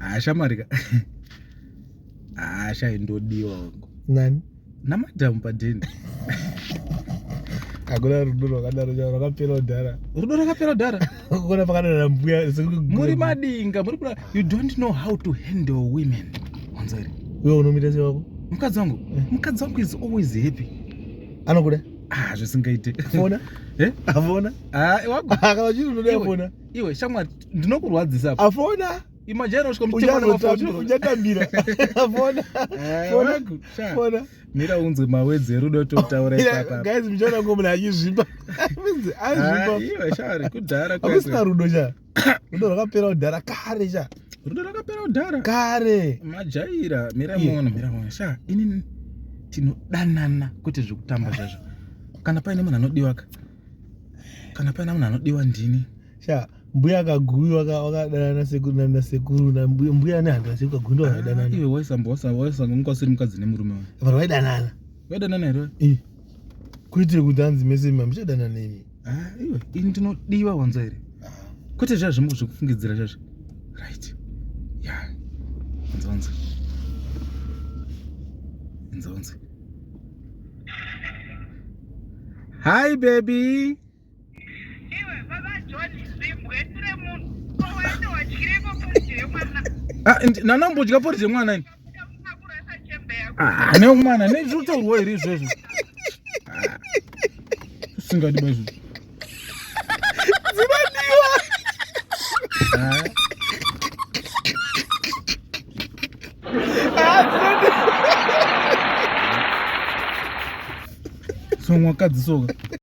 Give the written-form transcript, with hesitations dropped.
Ah, shamwari ka. Ah, shai ndodiwa wangu. Nani? Namadam padeni. Hakuna rudo rwakadaro charo rwakapera kudhara. Rudo rwakapera kudhara. Kuna pakadana mbuya muri madinga muri kuda you don't know how to handle women. Wanzwa here? Iwe unomita sei wako? Mukadzi wangu. Eh. Mukadzi wangu is always happy. Anokuda? Ah, zvisingaite. Fona? Eh? Afona? Ah, wako. Kana uchiri unoda afona. Iwe shamwari ndinokurwadzisa apa. Afona? Imagine usvika muchitema nemafoni. Uchatambira. Afona. Eh, Fona. Fona. Mira unzwe mawedzi erudo totaura ipapa. Guys, muchaona ngo munhu achizvimba. Means azvimba. Ah, iwe shari kudhara kwekwe. Hakusina rudo cha. Rudo rwakapera kudhara kare cha. Rudo rwakapera kudhara. Kare. Majaira, mira muone, mira muone. Sha, ini tinodanana kwete zvekutamba zvazvo. Kana paine munhu anodiwa ka. Kana paine munhu anodiwa ndini. Sha, mbuya kaguyu wakadanana nasekuru nasekuru na mbuya nehanda sekuru kaguyu ndo vaidanana. Ah, iwe waisamba waisamba waisanga unga usiri mukadzi nemurume wayo. Vanhu vaidanana. Vaidanana here? Eh. Kuitire kuti hanzi mese muchadanana imi. Ah, iwe ini ndinodiwa wanzwa here? Kwete zviya zvemuku zvekufungidzira zvazvo. Right. Yeah. Nzonzi. Nzonzi. Hi baby. Iwe baba John zimbwe remunhu. Ko waenda wadyireko porridge yemwana. Ah, nanambodya porridge yemwana ini. Kurasa chembe yako. Ah, neumwana nezvinotaurwa here izvozvo? Ah, Usingadi ba izvozvo. Dzinodiwa. Ah. Ah, dzinodiwa. So mwakadzi soka.